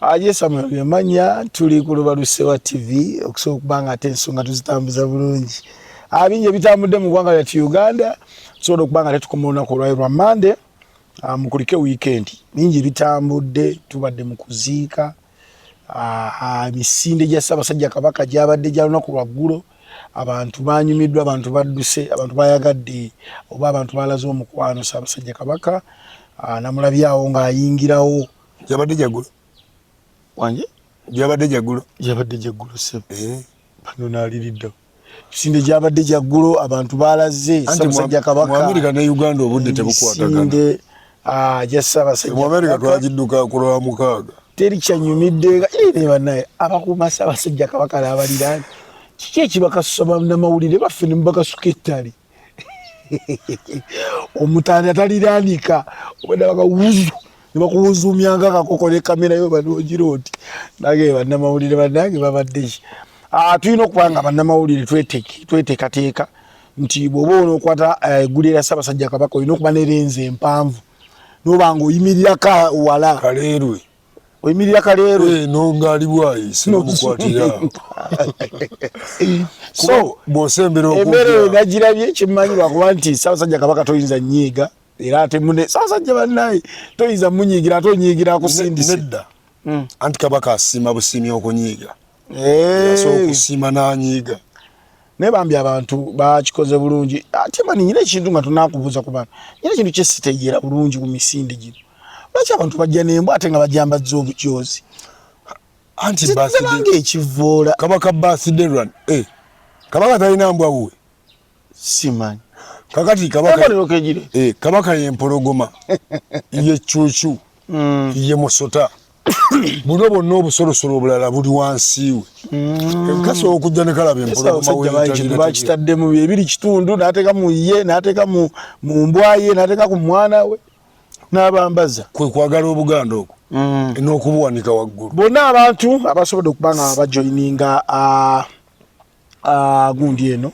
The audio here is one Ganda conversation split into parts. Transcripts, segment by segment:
Aje Samuel Byamanya, tuli ku Lubalusewa TV okusobola okuba nga ate ensonga tuzitambuza bulungi. Bingi ebitambudde mu ggwanga lyattu Uganda, tusobola okuba nga tetukoma olunaku olwayo lwa Mande, mukulike weekend. Bingi ebitambudde, tubadde mu kuziika, emisinde gya Ssaabasajja Kabaka gyabadde gya lunaku lwa ggulo, abantu banyumiddwa, abantu badduse, abantu bayagadde oba abantu balaze omukwano Ssaabasajja Kabaka. Namulabyawo ng'ayingirawo. Yabadde jaggulo. Wanje? Yabadde jaggulo. Yabadde jaggulo ssebo. Eh. Bano naaliriddewo. Emisinde gyabadde jaggulo, abantu balaze Ssaabasajja Kabaka. Mu Amerika ne Uganda obudde tebukwatagana. Emisinde gya Ssaabasajja. Mu Amerika twagidduka ku lwa mukaaga. Teri kyanyumidde nga ere bannaye abakuuma Ssaabasajja Kabaka n'abaliraanye. Kiki ekibakasusa bannamawulire baffe ne mubakasuka ettale? Omutanda taliranika obadde bakawuzu ne bakuwuzuumya nga akakoko ne kamera yo banogira oti nange bannamawulire bannange babadde ki? Tulina okuba nga bannamawulire tweteekateeka nti bw'oba onookwata eggulire lya Ssaabasajja Kabaka olina okuba ne lenzi empanvu n'oba nga oyimirirako wala. Kaleerwe. Oyimirira kaleerwe. Nonga ali bwayi sinomukwatira. So bw'osembera okumpi. Embeera eyo nagirabye kyemmanyi lwakuba nti Ssaabasajja Kabaka toyinza nnyiiga era ate mune Ssaabasajja bannaye toyinza munyiigira ate onyiigira akusindise. Nedda. Anti Kabaka asiima busiimi okunyiiga. Asobola okusiima n'anyiiga. Naye bambi abantu bakikoze bulungi. Ate mani nyina ekintu nga tunakubuuza ku bantu. Nyina ekintu kye sitegeera bulungi ku misinde gino. Lwaki abantu bajja n'embwa ate nga bajambazza obujoozi? Anti birthday ekivoola. Kabaka birthday run. Kabaka talina mbwa wuwe. Simanyi. Kakati kabaka kabaka ye mpologoma. Ye cucu. Ye musota. Buno bwonna obusolosolo obulala buli wansi we. Kasobola okujja ne kalaba empologoma we. Bakitaddemu ebiri kitundu n'ateeka mu ye n'ateeka mu mbwa ye n'ateeka ku mwana we n'abambaza. Kwe kwagala Obuganda okwo n'okubuwanika waggulu. Bonna abantu abasobodde okuba nga bajoyininga gundi eno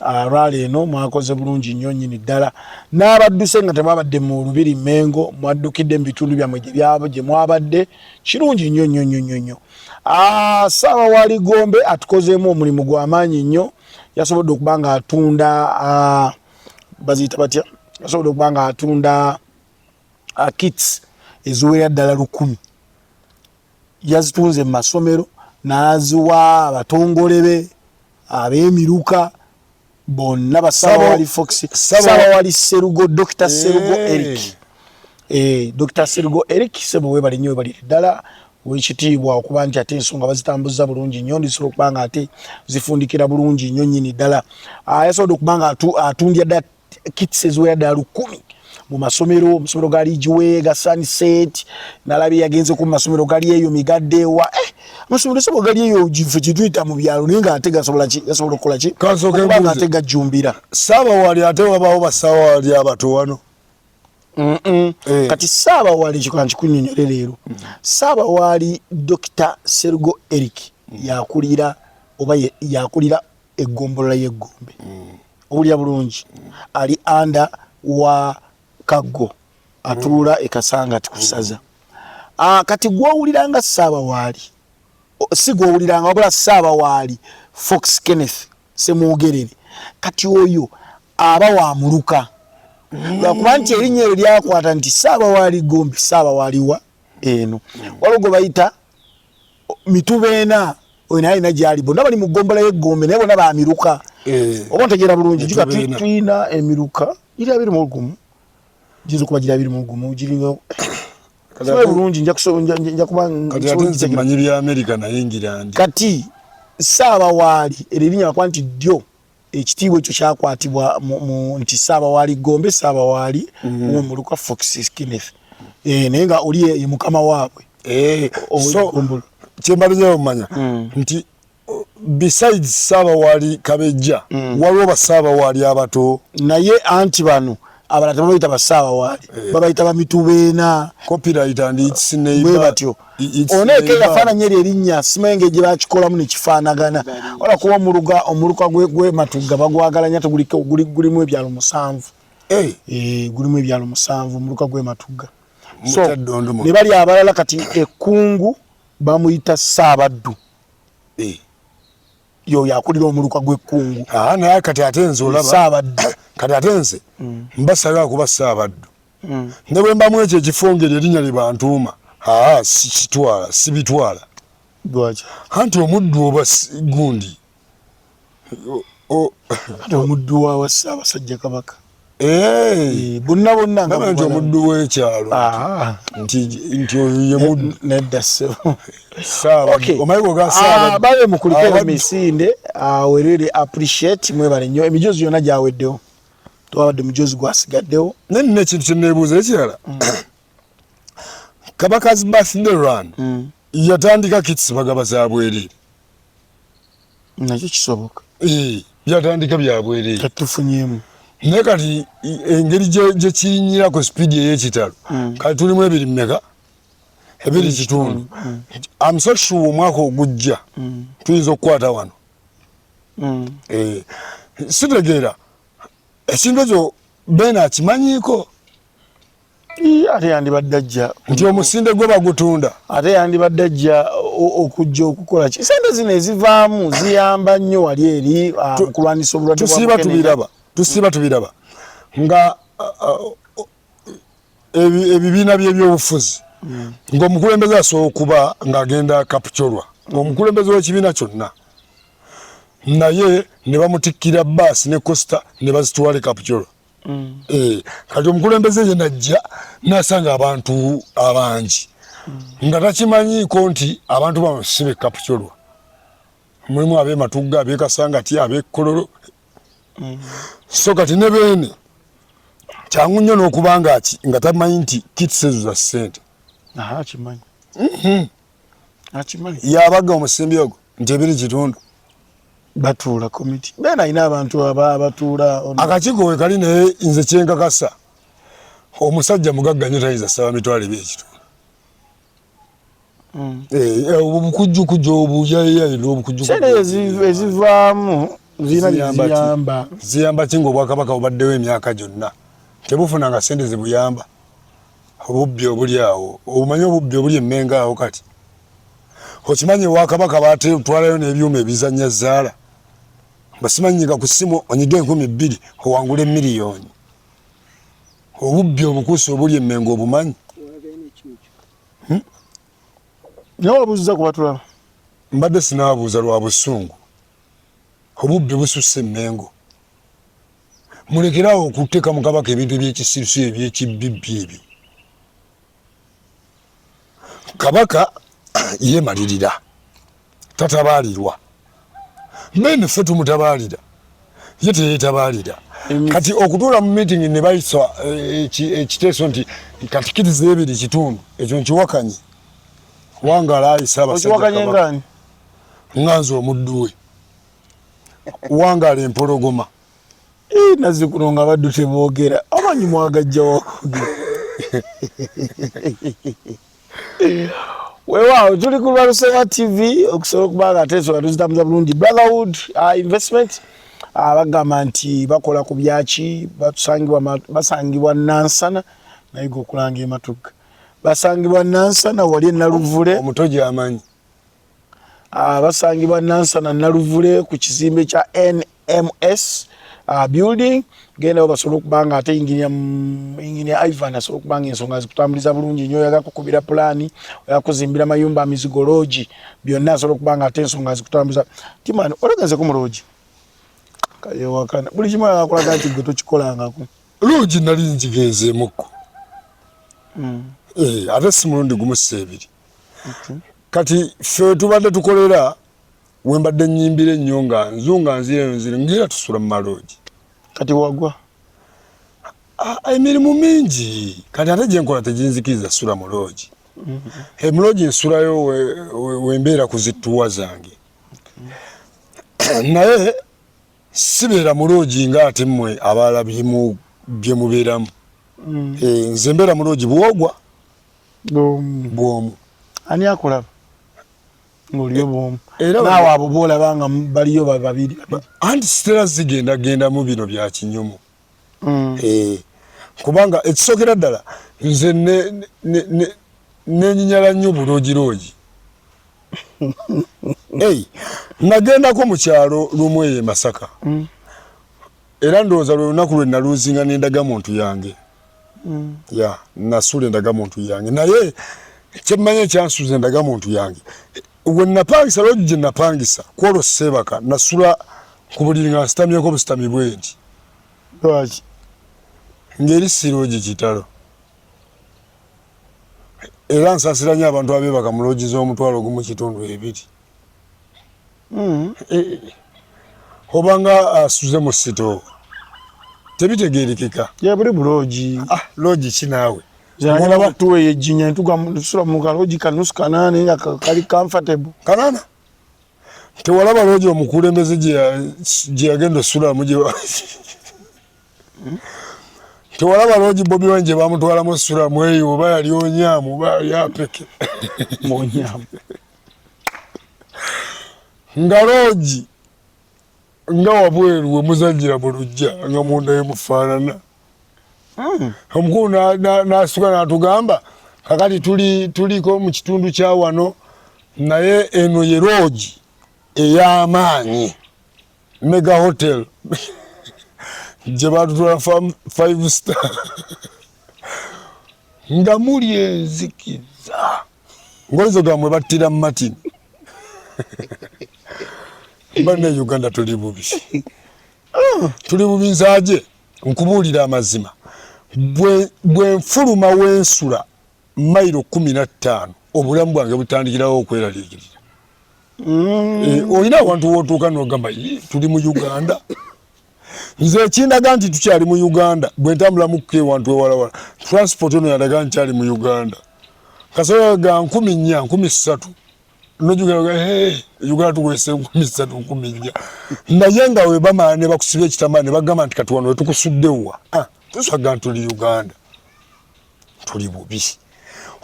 rally eno mwakoze bulungi nnyo nnyini ddala. N'abadduse nga temwabadde mu Lubiri Mmengo, mwaddukidde mu bitundu byammwe gye mwabadde, kirungi nnyo nnyo nnyo nnyo nnyo. Ssaabawaali Gombe atukozeemu omulimu gwa maanyi nnyo, yasobodde okuba nga atunda baziyita batya, yasobodde okuba nga atunda kits eziwerera ddala 1000. Yazitunze mu masomero n'aziwa abatongole be ab'emiruka bonna basabawali Fox, Ssabawali Sserugo, Dr. Sserugo Eric. Dr. Sserugo Eric Ssebo webale nnyo webalire ddala wekitiibwa okuba nti ate ensonga bazitambuza bulungi nnyo, ndisobola okuba nga ate zifundikira bulungi nnyo nnyini ddala. Yasobodde okuba nga atundya dda kits eziwera ddala 1000 mu masomero, amasomero ga Ridgeway, ga Sunset, nalabye yagenze ku masomero gali eyo Migadde wa amasomero sebo gali eyo gifo kituyita mu byalo naye nga ate gasobola ki, gasobola okukola ki? Kansooke Okuba nga mbuuze. ate gajjumbira. Ssaabawaali ate wabaawo basaawaali abato wano. Kati Ssaabawaali ekyo kankikunnyonnyole leero. Ssaabawaali Dr. Sserugo Eric yakulira oba yakulira eggombolola y'Eggombe. Owulira bulungi. Ali under wa Kaggo atuula e Kasangati ku ssaza. Kati gw'owulira nga Ssaabawaali, si gw'owulira nga wabula Ssaabawaali Fox Kenneth Ssemwogerere, kati oyo aba wa muluka. Lwakuba nti erinnya eryo lyakwata nti Ssaabawaali Gombe, Ssaabawaali wa eno. Waliwo gwe bayita Mitubeena, oyo naye alina gy'ali, bonna bali mu ggombolola y'Eggombe naye bonna ba miruka. Oba ontegeera bulungi, juga tulina emiruka giri 21, giyinza okuba giri 21, giringa simanyi bulungi, nja kuba Kati ate nze mmanyi bya Amerika naye ngira ndi. Kati Ssaabawaali eryo erinnya lwakuba nti ddyo ekitiibwa ekyo kyakwatibwa nti Ssaabawaali Gombe, Ssaabawaali w'omuluka Fox Kenneth. Naye nga oli ye mukama waabwe. So, kye mbadde omanya nti besides Ssaabawaali Kabejja, waliwo bassaabawaali abato. Naye anti bano abalala tebabayita bassaabawaali, babayita bamitubeena. Copyright and its neighbor. Bwe batyo. Its Ono eke neighbor. yafaananya eryo erinnya, simanyi engeri gye bakikolamu ne kifaanagana. Wala kuba omuluka gwe Matugga bagwagala nnyo ate gulimu ebyalo 7. Gulimu ebyalo 7 omuluka gwe Matugga. So, Mutaddondo mu- ne bali abalala kati Ekkungu Bamuyita Ssaabaddu. Eh. Yoyo akulira omuluka gw'Ekkungu. Ah, naye kati ate nze olaba Ssaabaddu. Kati ate nze mba sagala kuba Ssaabaddu. Ne bwe mbamu ekyo ekifo, ngeri erinnya lye bantuuma, aa, sikitwala, sibitwala. Lwaki? Anti omuddu oba gundi Ate omuddu wa Ssaabasajja Kabaka. Eh. Eh, bonna bonna nga Gamba nti mubalaba. omuddu w'ekyalo. Ah. Nti oyo ye muddu. Nedda ssebo. Ssaabaddu. Okay. Omanyi bw'oga Ah, Ssaabaddu. babe mukuliko Abaddu. emisinde. Ah, we really appreciate, mwebale nnyo. Emijozi yonna gyaweddewo, twabadde mujozi gwasigaddewo. Naye nina ekintu kye neebuuza ekirala. Kabaka's birthday run yatandika kits bagaba za bwereere? Nakyo kisoboka. Eh, byatandika bya bwereere. Katufunyemu. Naye kati engeri gye kiyinyira ku sipiidi ey'ekitalo, kati tulimu ebiri mmeka, 2.5. I'm so sure omwaka ogujja tuyinza okukwata wano. Eh, sitegeera ekintu ekyo Beena akimanyiiko. Ii, ate yandibadde ajja. Nti omusinde gwe bagutunda. Ate yandibadde ajja okujja okukola ki? Sente zino ezivaamu ziyamba nnyo wali eri mu kulwanyisa obulwadde bwa Tusiiba mukenenya. tubiraba, tusiiba tubiraba nga ebibiina by'ebyobufuzi, ng'omukulembeze asobola okuba ng'agenda Kapchorwa, ng'omukulembeze w'ekibiina kyonna, naye ne bamutikkira baasi ne coaster ne bazitwala e Kapchorwa. Eh, kati omukulembeze ye najja nasanga abantu abangi nga takimanyiiko nti abantu bano si be Kapchorwa, mulimu ab'e Matugga, ab'e Kasangati, ab'e Kololo. So kati ne Beene kyangu nnyo n'okuba nga nga tamanyi nti kits ezo za ssente. Aha, akimanyi. Akimanyi. Yabaga omusimbi ogwo nti 2.5. Batuula komiti. Beene alina abantu abatuula Akakiiko we kali, naye nze kyenkakasa, omusajja mugagga nnyo, tayinza saba 2.5 mitwalo. Eh, eh, obukujjukujju obuyayiyayi n'obukujjukujju. Sente ezivaamu zirina bye Ziyamba ki? ziyamba. Ziyamba ki ng'obwakabaka bubaddewo emyaka gyonna tebufunanga sente zibuyamba? Obubbi obuli awo obumanyi, obubbi obuli emmenga awo. Kati okimanyi ewakabaka batwalayo n'ebyuma ebizanya zaala, basimanyiga ku ssimu, onyiga 2000 owangula emiliyoni. Obubbi obukuusa obuli emmengo obumanyi? Naye wabuuziza ku batulaba? Mbadde sinaabuuza lwa busungu. Obubbi bususse emmengo. Mulekerawo okuteeka mu kabaka ebintu ebyekisirusi, ebyekibibbi ebyo. Kabaka yemalirira, tatabaalirwa. Mene ffe tumutabaalira, ye teyetabaalira. Kati okutuula mu meeting ne bayisa ekiteeso nti kati kiriza 2.5, ekyo nkiwakanye. Wangala ayi Ssaabasajja. Okiwakanye? Kabaka. Ngani? Nga nze omuddu we. Wangala empologoma. Eh, nazzikuno nga baddu teboogera, amanyi mwagajja wakwogera. Weewaawo, tuli ku Lwalusega TV okusobola okuba nga ate ensonga tuzitambuza bulungi. Brotherhood Investment bagamba nti bakola ku byaki? Basangibwa Nansana, nayiga okulanga ematugga. Basangibwa Nansana wali e Naluvule. Omuto gyamanyi. Basangibwa Nansana Naluvule ku kizimbe kya NMS building. Gendayo basobole okuba nga ate engineer Ivan asobole okuba nga ensonga zikutambuliza bulungi nnyo. Oyagala kukubira pulaani, oyagala kuzimbira mayumba, mizigo, loogi, byonna asobola okuba nga ate ensonga zikutambuza. Timani olegazeko mu loogi kayewakana buli kimu, ayagala kulaga nti gwe tokikolangako. Loogi nali ngigenzeemukko. Eh, ate si mulundi gumu, si ebiri. Kati ffe tubadde tukolera wembadde nyimbira ennyo nga nzunga nzirayo nzire ngira tusula mu maloogi. Kati wagwa? Ah, emirimu mingi kati ate gyenkola teginzikiriza sula mu loogi. Mu loogi nsulayo wembeera ku zittuwa zange, naye sibeera mu loogi nga ate mmwe abalala bye mubeeramu. Eh, nze mbeera mu loogi bwogwa bwomu. Ani akulaba ng'oliyo bwomu? Era Naawe abo boolaba nga baliyo babiri babiri. Anti sitera zigenda gendamu bino bya kinyumu. Eh, kubanga ekisookera ddala nze nenyinyala nnyo buloogi loogi. Hey, nagendako mu kyalo lumu eyo e Masaka. Era ndowooza lwe lunaku lwe naluuzinga n'endagamuntu yange. Ya, nasula endagamuntu yange, naye kyemmanyi ekyansuza endagamuntu yange, we napangisa loogi gye napangisa kwolwo seebaka, nasula ku buliri nga nsitamyeko obusitami bwenti. Lwaki? Ng'eri si loogi kitalo. Era nsaasira nnyo abantu abeebaka mu loogi z'omutwalo 1.2. Obanga asuze mu sitoowa, tebitegeerekeka. Ye buli buloogi. Ah, loogi ki naawe? Tuwa ejjinya netusula mu kaloogi kanusu kanaana nga kali comfortable. Kanaana? Tewalaba loogi omukulembeze gye yagenda osulamu? Gye tewalaba loogi Bobi Wine gye bamutwalamu osulamu eyo? Oba yali onyamu oba yali apeke. Monyamu. Nga loogi nga wabweru we muzannyira mu luggya, nga munda yemufaanana. Omukulu n'asituka n'atugamba, kakati tuli tuliko mu kitundu kya wano, naye eno ye loogi ey'amaanyi, mega hotel gye batutwala, five star, nga muli enzikiza ngolizo gamwe battira Martin. Banne Uganda tuli bubi, tuli bubi. Nzaaje nkubuulira amazima, bwe nfuluma wensula mayiro 15, obulamu bwange butandikirawo okweraliikirira. Olina awantu wotuuka nogamba, "Ii, tuli mu Uganda?" Nze ekindaga nti tukyali mu Uganda, bwe ntambula mukka ewantu ewalawala, transport ono yandaga nkyali mu Uganda. Kasobola ga 4000, 3000, nojugera, "Hey, Uganda tukozesa 3000, 4000." Naye nga we bamala ne bakusiba ekitambala ne bagamba nti kati wano wetukusuddewa, ah, tusaga nti tuli Uganda. Tuli bubi.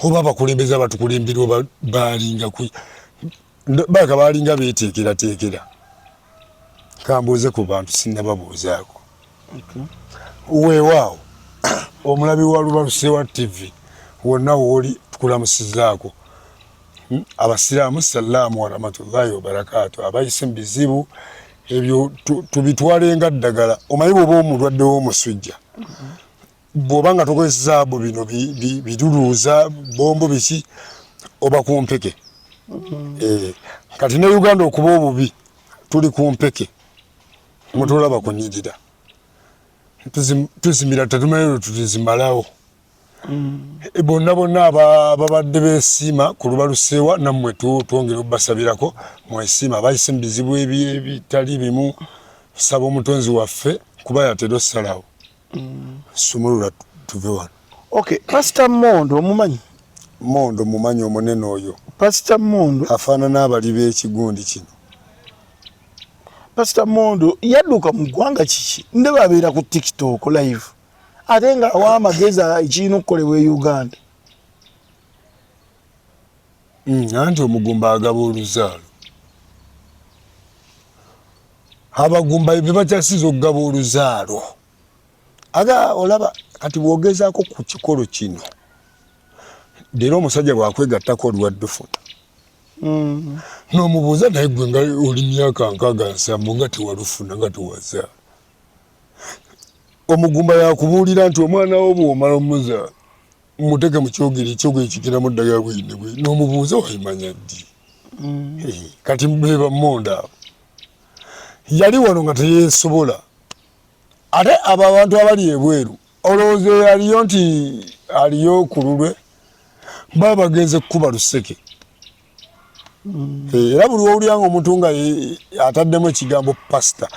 Oba abakulembeze abatukulembera oba balinga ku baka balinga beteekerateekera. Kambuuze ku bantu, sinnababuuzaako. Weewaawo, omulabi wa Lubalusewa TV wonna wooli, tukulamusizaako. Abasiraamu, salaamu warahmatullahi wabarakatu. Abayise mu bizibu ebyo tubitwale nga ddagala. Omanyi bw'oba omulwadde w'omusujja, bw'oba nga tokozesa abo bino biruluuza bombo biki, oba ku mpeke. Kati ne Uganda okuba obubi, tuli ku mpeke, mutulaba kunyirira. Tuzimira, tetumanyi lwe tulizimalawo. Bonna bonna ababadde besiima ku Lubalusewa, nammwe twongera okubasabirako mwesiima. Abayise mu bizibu ebitali bimu, saba omutonzi waffe kuba yatera osalawo. Sumulula tuve wano. Okay, Pastor Mondo omumanyi? Mondo mumanyi, omunene oyo. Pastor Mondo. Afaanana abali b'ekigundi kino. Pastor Mondo yadduka mu ggwanga kiki? Ndaba abeera ku TikTok live, ate nga awa amagezi ekirina okukolebwa e Uganda. Anti omugumba agaba oluzaalo. Abagumba bye bakyasiza okugaba oluzaalo. Aga olaba kati bw'ogezaako ku kikolo kino leero, omusajja bw'akwegattako olwadufuna, n'omubuuza, naye gwe nga oli myaka 67 nga tewalufuna, nga tewazaala, omugumba yakubuulira nti omwana wo bw'omala omuzaala, muteke mu kyogero, ekyogero kigiramu ddagala bwine bwe. N'omubuuza, wayimanya ddi? Kati beba Mondo abo yali wano nga teyesobola. Ate abo abantu abali ebweru, olowooza oyo aliyo nti aliyo ku lulwe? Baba bagenze kukuba luseke. Era buli wowulira nga omuntu nga ataddemu ekigambo pasita,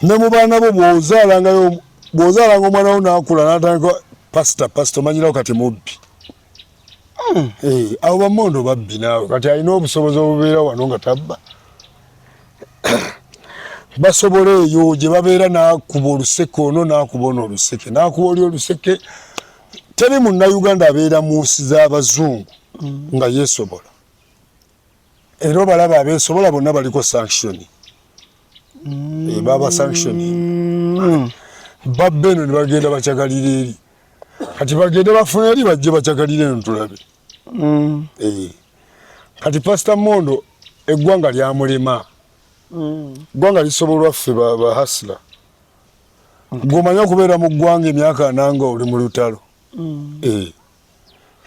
ne mu baana bo bw'ozaalangayo, bw'ozaalanga omwana wo n'akula n'atandika pasita pasita, omanyirawo kati mubbi. Abo bamondo babbi naawe. Kati alina obusobozi obubeera wano nga tabba, basobola eyo gye babeera n'akuba oluseke ono, n'akuba ono oluseke, n'akuba oli oluseke. Teri munnayuganda abeera mu nsi z'abazungu nga yeesobola. Era obalaba abeesobola bonna baliko sanction. Baba sanction, babba eno ne bagenda bacakalira eri. Kati bagende bafuna eri, bajje bacakalira eno tulabe. Kati Pasita Mondo Eggwanga lyamulema. Ggwanga lisobolwa ffe bahasila. Gwomanyi okubeera mu ggwanga emyaka 40 nga oli mu lutalo. Eh.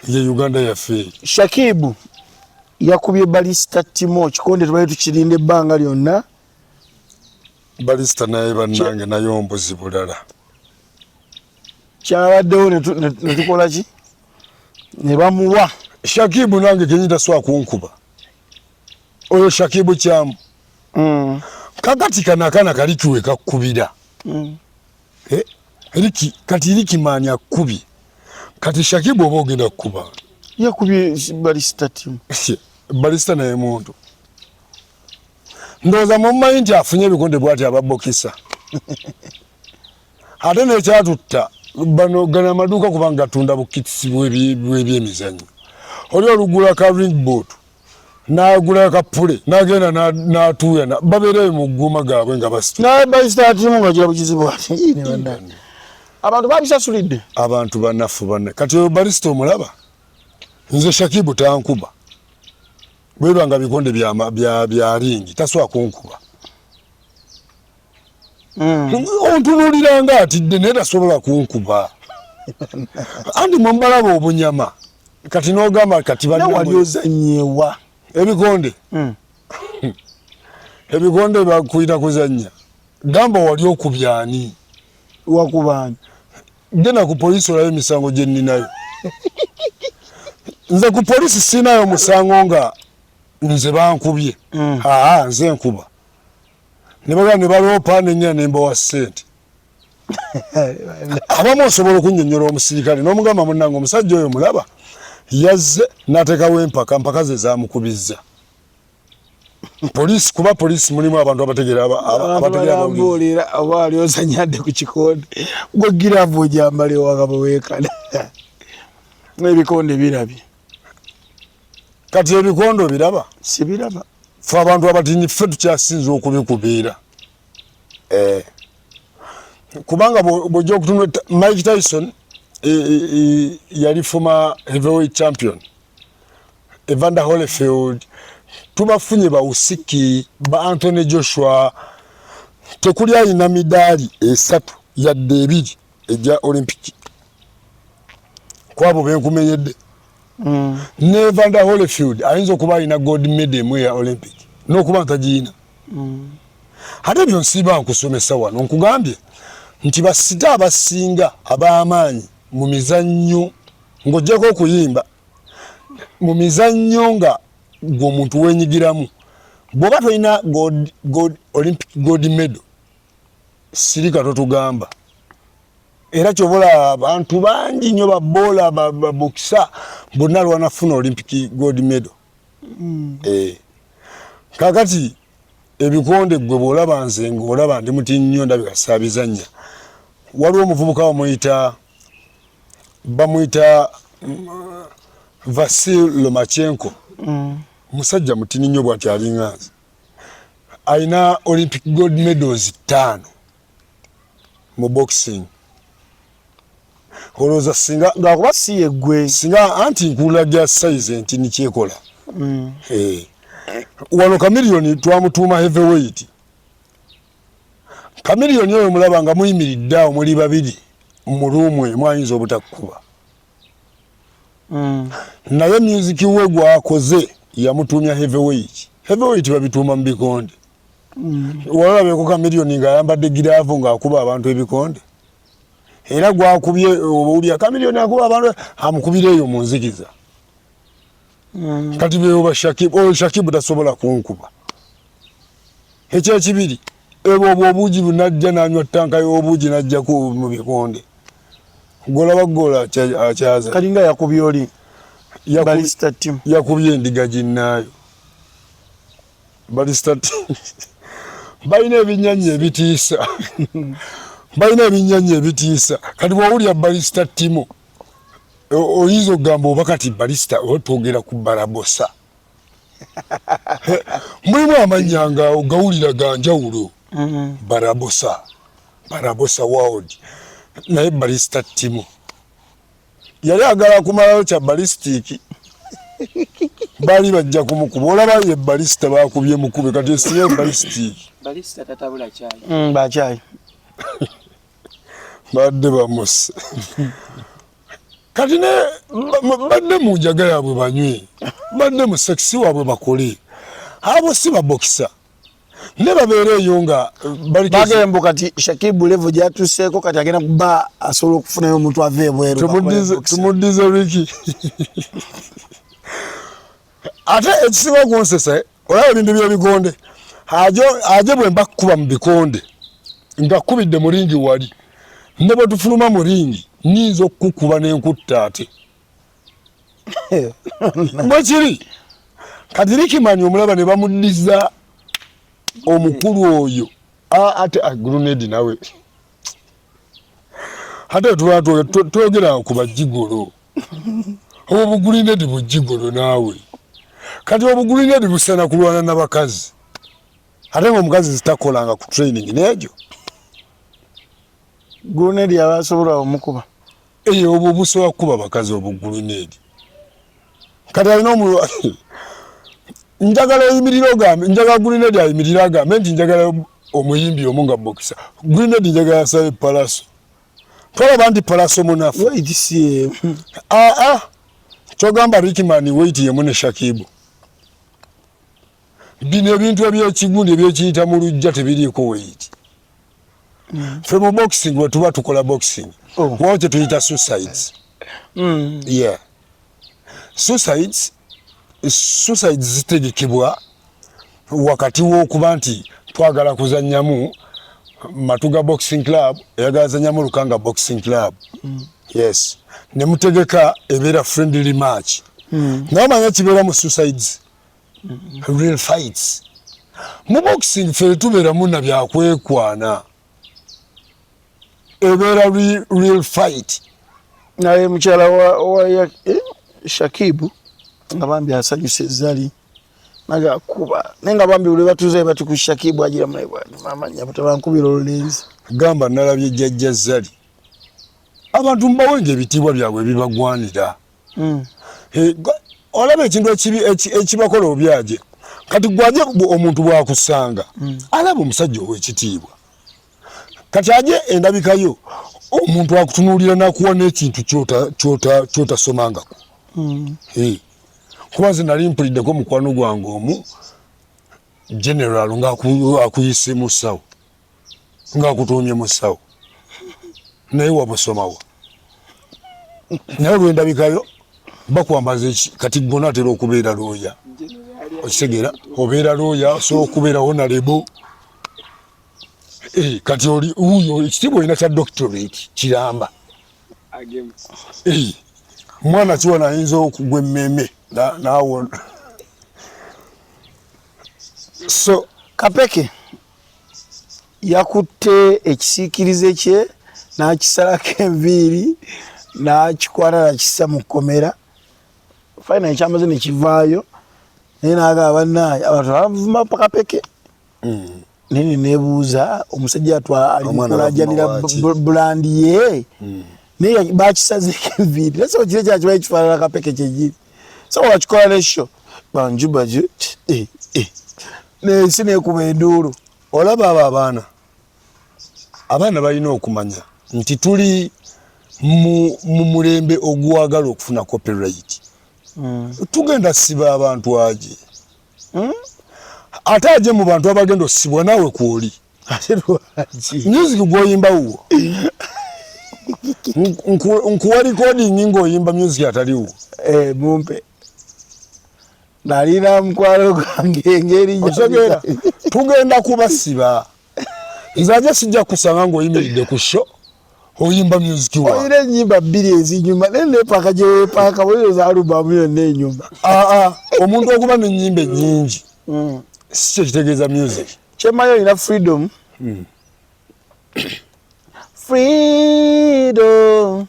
Ye Uganda yaffe. Shakibu yakubye Balista Timo kikonde tubadde tukirinda ebbanga lyonna. Balista naye bannange naye ombuzi bulala. Kyabaddewo ne tukola ki? Ne bamuwa. Shakibu nange kenyini tasobola kunkuba. Oyo Shakibu kyamu. Kakati kano akaana kali kiwe kakkubira. Eh, Riki, kati Riki maani akkubye. Kati Shakibu oba ogenda kukuba. Yakubye Balista Timo. Balista naye muntu. Ndowooza mumanyi nti afunye ebikonde bw'ati ababokisa. Ate n'ekyatutta bano gano amaduuka kubanga gatunda bukitisi bw'ebyemizannyo. Oli olugula ka ring boot n'agula ka pule n'agenda n'atuuya babeereyo mu gguuma gaabwe nga basitula. Naye Balista Timo nga gira bukizibu ati. Abantu babisasulidde. Abantu banafu banna. Kati oyo Balista omulaba? Nze Shakibu tankuba. Bweba nga bikonde bya ringi tasobola kunkuba. Ontunuulira nga atidde naye tasobola kunkuba. Anti mwe mubalaba obunyama. Kati n'ogamba kati banna wali ozannyewa. Ebikonde. Ebikonde bakuyita kuzannya. Gamba wali okubya ani? Wakuba ani? Genda ku poliisi olabe emisango gye nninayo. Nze ku poliisi sirinayo musango nga nze bankubye. Aa nze nkuba. Ne bagamba ne baloopa ne nnyina ne mbawa ssente. Abamu osobola okunnyonnyola omusirikale n'omugamba munnange omusajja oyo mulaba yazze n'ateekawo empaka, mpaka ze zaamukubizza. Poliisi kuba poliisi mulimu abantu abategeera abategeera oba wali ozannyadde ku kikonde gwe giraavu ogyambala ewaka bwe weekana n'ebikonde birabye. Kati ebikonde obiraba? Sibiraba. Ffe abantu abatinyi ffe tukyasinza okubikubiira. Eh. Kubanga bw'ojja okutunula Mike Tyson yali former heavyweight champion. Evander Holyfield tubafunye ba Usiki ba Anthony Joshua tekuli alina midaali 3 yadde 2 egya Olympic kwabo benkumenyedde. Ne Evander Holyfield ayinza okuba alina gold medal emu eya Olympic n'okuba ntagiyina. Ate ebyo nsiiba nkusomesa wano nkugambye nti basita abasinga ab'amaanyi mu mizannyo ng'oggyeko okuyimba mu mizannyo nga gwe omuntu weenyigiramu bw'oba tolina Olympic gold medal sirika totugamba. Era kyobola abantu bangi nnyo baboola babokisa bonna lwanafuna Olympic gold medal. Kaakati ebikonde gwe bw'olaba nze ng'olaba ndi muti nnyo ndabika saabizannya. Waliwo omuvubuka bamuyita Vasil Lomachenko. Musajja mutini nnyo bw'ati alinga nze. Alina Olympic gold medals 5 mu boxing. Olowooza singa lwakuba si ye ggwe. Singa anti nkulaga size nti nikyekola. Wano Chameleone twamutuuma heavyweight. Chameleone oyo mulaba nga muyimiridde awo muli babiri mu ruumu emu ayinza obutakkuba. Naye music we gwakoze yamutuumya heavyweight. Heavyweight babituuma mu bikonde. Walabeko Chameleone ng'ayambadde giraavu ng'akuba abantu ebikonde. Era gwakubye owulira Chameleone akuba abantu amukubira eyo mu nzikiza. Kati beoba Shakibu, oyo Shakibu tasobola kunkuba. Ekyekibiri ebwo obwo obuugi bunajja n'anywa ttanka y'obuugi n'ajjako mu bikonde. Golaba gola akyaza. Kalinga yakubye oli. Balista Timo. Yakubye endiga ginnaayo. Balista Timo. Balina ebinnyannyi ebitiisa. Balina ebinnyannyi ebitiisa. Kati bw'owulira Balista Timo oyinza okugamba oba kati Balista oba twogera ku Barabosa. Mulimu amannya nga ogawulira ga njawulo. Barabosa, Barabosa World. Naye Balista Timo yali agala kumalayo kya ballistic. Bali bajja kumukuba. Olaba ye Balisita bakubye mukube kati esiye balistic. Balisita tatabula kyayi. Bakyayi. Badde bamuse. Kati ne badde mu njaga yaabwe banywe, badde mu sekisi waabwe bakole. Abo si babokisa. Ne babeera eyo nga bali bagembo. Kati Shakibu level gyatuseeko kati agenda kuba asobola okufunayo omuntu ava ebweru. Tumuddize Riki. Ate ekisinga okunsesa, olaba ebintu by'ebikonde, aje bwe mba kukuba mu bikonde nga kkubidde mu ring wali, ne bwe tufuluma mu ring nyinza okukukuba n'enkutta ate bwe kiri. Kati Rikimani omulaba ne bamuddiza omukulu oyo ate grenade nawe ate tuba twogera ku bajigolo, obwo bugrenade bujigolo naawe. Kati obugrenade busana kulwana n'abakazi, ate nga omukazi zitakolanga ku training n'egyo. Grenade yaba asobola omukuba. Eyo obwo busobola kukuba bakazi obugrenade. Kati alina omulwa njagala oyimirire ogambe njagala grenade, ayimirire agambe nti njagala omuyimbi omu nga bokisa grenade, njagala asabe Palaso. Twalaba nti Palaso munafu. Weight si aa kyogamba Rickman weight yemu ne Shakibu. Bino ebintu ebyekigundi ebyekiyita mu lujja tebiriiko weight. Ffe mu boxing bwe tuba tukola boxing, waliwo kye tuyita suicides. Yeah, suicides. Suicides zitegekebwa wakati w'okuba nti twagala kuzannyamu Matuga Boxing Club, eyagala zanyamu Lukanga Boxing Club. Yes, ne mutegeka ebeera friendly match. Naye omanya kibeera mu suicides, real fights. Mu boxing ffe tubeeramu na byakwekwana, ebeera real fight. Naye mukyala wa Shakibu nga bambi asanyusa ezzali naga kuba, naye nga bambi buli batuze bati ku Shakibu agira munaye bwati, mama nyabo tebankubira olulenzi. Gamba nalabye jjajja Zali. Abantu mubawenga ebitiibwa byabwe ebibagwanira. Olaba ekintu ekibi ekibakola obyaje. Kati gwaje omuntu bwakusanga alaba omusajja ow'ekitiibwa, kati aje endabikayo omuntu akutunuulira nakuwa n'ekintu kyotasomangako. Kuba nze nali mpuliddeko mukwano gwange omu general nga akuyise musawo, ng'akutuumye musawo, naye wabusomawa? Naye olwendabikayo bakwambaza kati gona atera okubeera looya, okitegeera? Obeera looya, osobola okubeerawo nalebo. Kati oli wuuyo ekitiibwa olina kya doctorate kiramba. Mwana kiwana ayinza okugwa emmeme nawona. So Kapeke yakutte ekisiikirize kye n'akisalako enviiri n'akikwata nakissa mu kkomera. Finally kyamaze nekivaayo, naye n'agamba bannaaye abantu bavuma Kapeke. Naye neneebuuza omusajja ali Omwana mukulajanira bavuma waaki? Brand ye, naye bakisazeeko enviiri, naye so kiri kyakibaye kifaanana Kapeke kyenyini. So wakikola ne show banju baju eh, eh. Nensi nekuba enduulu. Olaba abo abaana balina okumanya nti tuli mu mulembe ogwagala okufuna copyright. Tugenda siba abantu aje. Ate aje mu bantu abagenda osibwa naawe kwoli. Ate lwaki? Music gwoyimba wuwo, nkuwa recording ng'oyimba music ataliwo. Eh, mumpe nalina mukwano gwange engeri. Okitegeera? Tugenda kubasiba. Nze aje sijja kusanga ng'oyimiridde ku show oyimba music wa. Olina enyimba bbiri ezinyuma, naye nepaaka gyewepaaka buliro alubamu yonna enyuma. Aa, omuntu okuba n'ennyimba ennyingi si kyekitegeeza music. Kyemmanyi olina freedom, freedom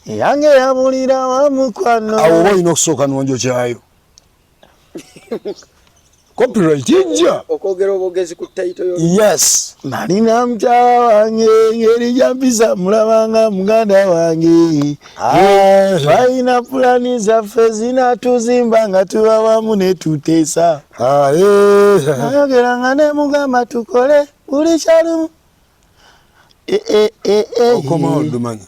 yange yabulira wa mukwano. Awo oba olina okusooka nonjo kyayo. Copyright ejja okwogera obwogezi ku title yo. Yes. Nalina mukyala wange, engeri gyampisa mulabanga muganda wange. Twalina pulani zaffe zinatuzimba nga tuba wamu ne tuteesa. Nayogeranga ne mugamba tukole buli kyalumu. Okomawo ndumanya.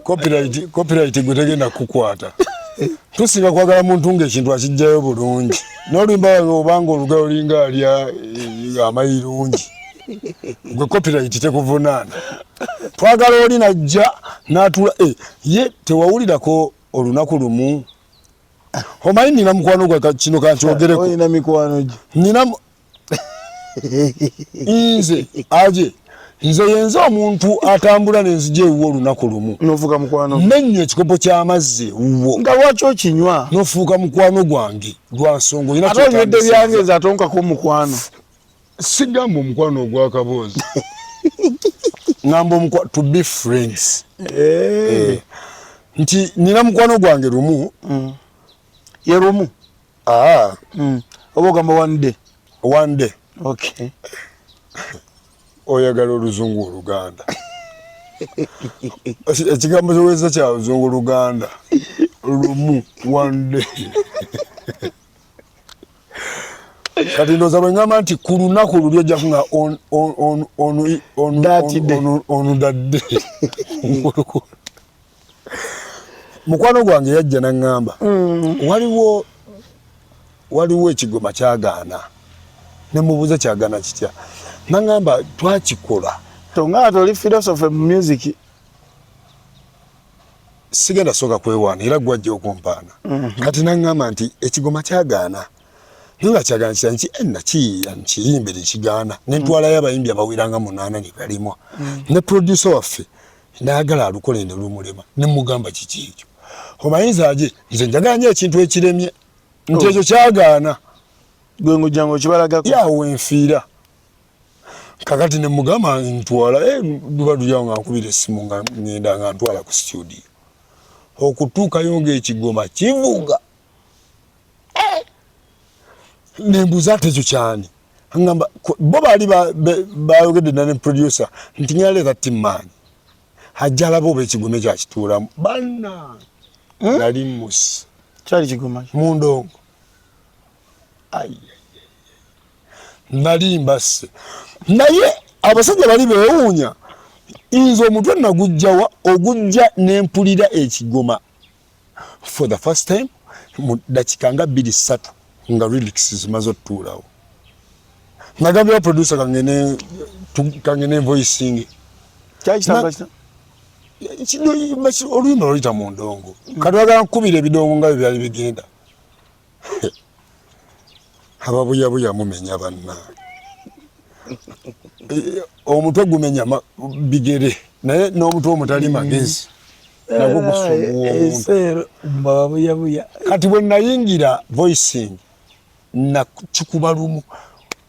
Copyright, copyright gwe tegenda kukwata. Tusinga kwagala muntu ng'ekintu akijjayo bulungi. N'oluyimba wange obanga olugalo olinga alya amayirungi. Gwe copyright tekuvunaana. Twagala oli najja n'atula ye tewawulirako olunaku lumu. Omanyi nina mukwano gwa kino kankyogereko. Olina mikwano gyo. Nina nze aje nze yenze omuntu atambula nenzija ewuwo olunaku lumu nofuuka mukwano nennywa ekikopo ky'amazzi ewuwo nga lwaki okinywa nofuuka mukwano gwange lwa nsonga olina ate onywedde byange nze atonkako omukwano. Sigamba omukwano ogw'akaboozi, ngamba to be friends. Nti nina mukwano gwange lumu. Ye lumu? Oba ogamba one day? One day. Okay. Oyagala oluzungu oluganda? Ekigambo kyoweza kya luzungu luganda. Lumu, one day. Kati ndowooza bwe ŋŋamba nti ku lunaku luli ojja kunga That day. On that day. Mukwano gwange yajja n'aŋŋamba waliwo ekigoma kyagaana. Ne mubuuza kyagaana kitya, n'aŋŋamba twakikola. Tonga toli philosophy mu music. Sigenda sooka kwewaana era gwajja okumpaana. Kati n'aŋŋamba nti ekigoma kyagaana, naye nga kyagaana kitya? Nti nakiyiiya nkiyimbe nekigaana, ne ntwalayo abayimbi abawera nga 8 ne balimwa, ne producer waffe n'ayagala alukole ne lumulema. Ne mugamba kiki ekyo? Omanyiza aje nze njagala nnyo ekintu ekiremye nti ekyo kyagaana. Gwe ng'ojja ng'okibalagako. Yawo enfiira. Kakati ne mugamba ntwala, luba lulyawo nga nkubira essimu nga ngenda nga ntwala ku studio, okutuukayo ng'ekigoma kivuga. Nembuuza ate ekyo kyani? Ngamba bo baali bayogedde dda ne producer nti ngenda leeta Timmaanyi ajja alaba oba ekigoma ekyo akituulamu. Banna, nali musi. Kyali kigoma ki? Mu ndongo. Nali mbasse, naye abasajja bali beewuunya nze omutwe nagujjawa ogujja nempulira ekigoma for the first time mu dakika nga 2-3 nga lyrics zimaze otutuulawo. Nagambira producer kangene voicing. Kyali kitamba kitya? Oluyimba lwaluyita mu ndongo. Kati wagala nkubira ebidongo nga bwe byali bigenda. Ababuyabuya mumenya bannange. Omutwe gumenya bigere, naye n'omutwe omutali magezi nagwo gusumbuwa omuntu. Enseero mbababuyabuya. Kati bwe nayingira voicing nakikuba lumu,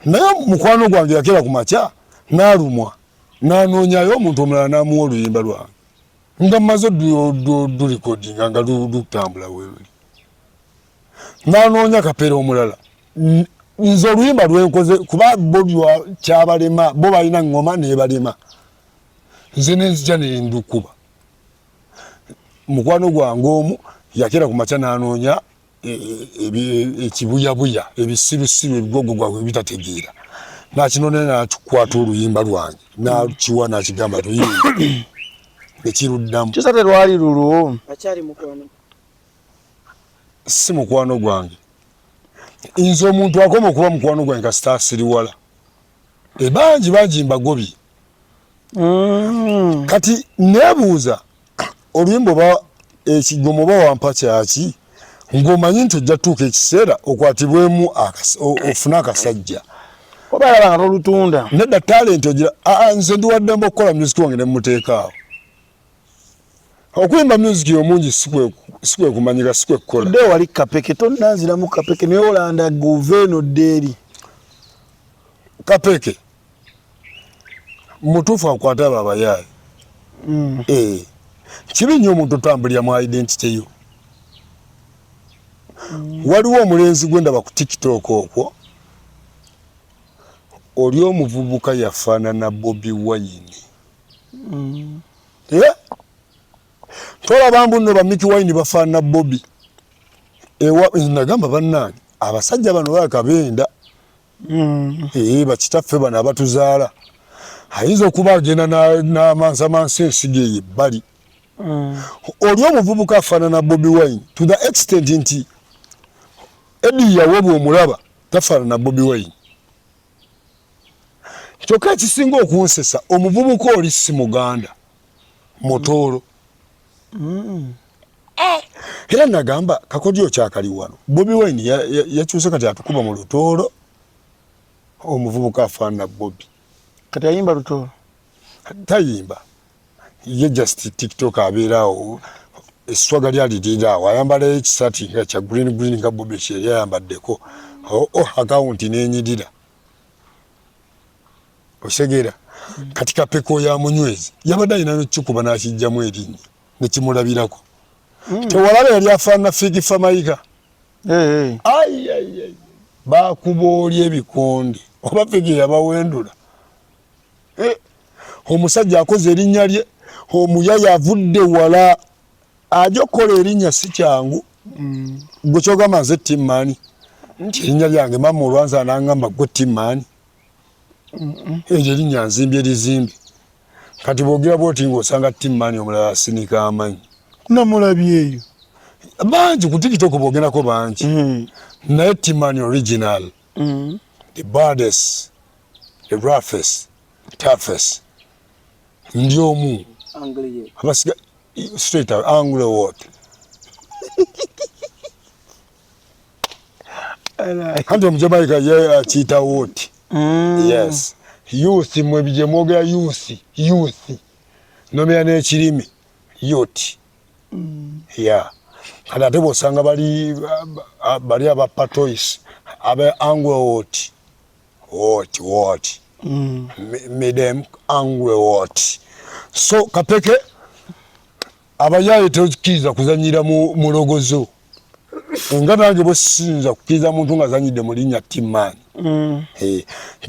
naye mukwano gwange yakeera ku makya n'alumwa n'anoonyayo omuntu omulala n'amuwa oluyimba lwange nga mmaze odulikodinga nga lutambula weeruli, n'anoonya kapeera omulala. Nze oluyimba lwenkoze kuba bo kyabalema, bo balina ŋŋoma nebalema, nze nenzija nendukuba. Mukwano gwange omu yakeera ku makya n'anoonya ekibuyabuya, ebisirusiru, ebigogo gwabwe ebitategeera, n'akinoonya n'akikwata oluyimba lwange n'akiwa n'akigamba luyimba nekiruddamu. Kisa terwali lulwo. Akyali mukwano? Si mukwano gwange. Nze omuntu akoma okuba mukwano gwange kasita asiriwala. Bangi bangi mbagobye. Kati neebuuza oluyimba oba ekigomo oba wampa kyaki ng'omanyi nti ojja tutuuka ekiseera okwatibwemu ofune akasajja. Oba alaba nga tolutunda. Nedda, talent ogira. Nze ndi waddembe okukola music wange ne muteeka awo. Okuyimba music omungi si kwe kumanyika, si kwe kukola. Tudde wali Kapeke, tonnanziramu Kapeke, naye olanda guva eno dda eri. Kapeke mutuufu akwate abo abayaayi. Kibi nnyo omuntu otambulira mu identity yo. Waliwo omulenzi gwe ndaba ku TikTok okwo, oli omuvubuka yafaanana Bobi Wine. Eh? Tolaba mbu nno ba Mikie Wine bafaanana Bobi. Ewa nagamba bannange abasajja bano bakabenda. Bakitaffe bano abatuzaala ayinza okuba agenda n'amansamansa ensigo eyo ebbali. Oli omuvubuka afaanana Bobi Wine to the extent nti Eddie Yawe bw'omulaba tafaanana Bobi Wine. Kyokka ekisinga okunsesa omuvubuka oli si Muganda, Mutooro. Era nagamba kakodyo kyakali wano. Bobi Wine yakyuse kati atukuba mu Lutooro, omuvubuka afaanana Bobi. Kati ayimba Lutooro? Tayimba. Ye just TikTok abeera awo, esswaga lyaliriira awo, ayambalayo ekisaati nga kya green green nga Bobi kye yali ayambaddeko. Akawunti n'enyirira. Osegeera? Kati Kapeke oyo amunyweze yabadde alina n'okukikuba n'akijjamu erinnya ne kimulabirako. Tewalaba yali afaanana Fik Fameica? Ai, ai, ai. Baakuba oli ebikonde oba Fik yabawendula. Omusajja akoze erinnya lye, omuyaya avudde wala, ajja okukola erinnya si kyangu. Gwe kyogamba nze Timani, nti erinnya lyange maama olwanza anangamba gwe Timani, eryo erinnya nzimbye lizimbe. Kati bw'ogira bw'oti ng'osanga Timani omulala asinika amanyi. Namulabye eyo. Bangi ku TikTok bw'ogendako bangi. Naye Timani original. The baddest, the roughest, toughest. Ndi omu. Abasiga straight out angle what? Anti Omujamaika ye akiyita what? Yes. Youth mwe bye mwogera youth, youth. Nomera n'ekirimi youth. Yeah. Kati ate bw'osanga bali aba patois aba angle what? What, what? Midem angle what? So Kapeke abayaye tokkiriza kuzannyira mu mulogozo. Nga nange bwe siyinza kukkiriza muntu ng'azannyidde mu linnya Timani.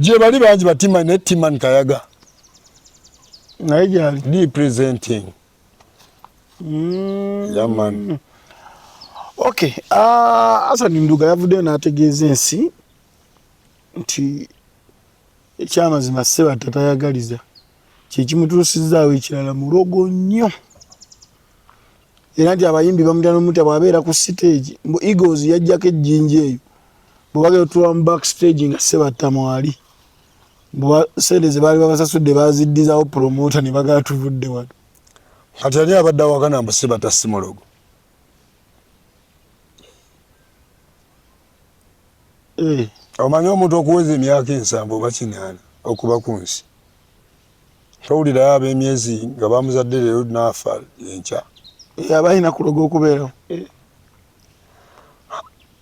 Gye bali bangi ba Timani, naye Timani Kayaga. Naye gyali. Representing. Yeah, man. Okay. Hassan Nduga yavuddeyo n'ategeeza ensi nti ekyamazima Ssebatta tayagaliza kye kimutuusizzaawo ekirala mulogo nnyo, era nti abayimbi bamutya n'omutya bw'abeera ku siteegi. Mbu Eagles yajjako ejjinja eyo bwe bagenda otuula mu backstage nga Ssebatta mwali, mbu sente ze baali babasasudde baaziddizawo promoter ne bagala tuvudde wano. Kati ani abadde awakana mbu Ssebatta si mulogo? Omanyi omuntu okuweza emyaka 70 oba 80 okuba ku nsi, towulirayo ab'emyezi nga bamuzadde leero n'afa enkya. Aba alina kuloga okubeerawo.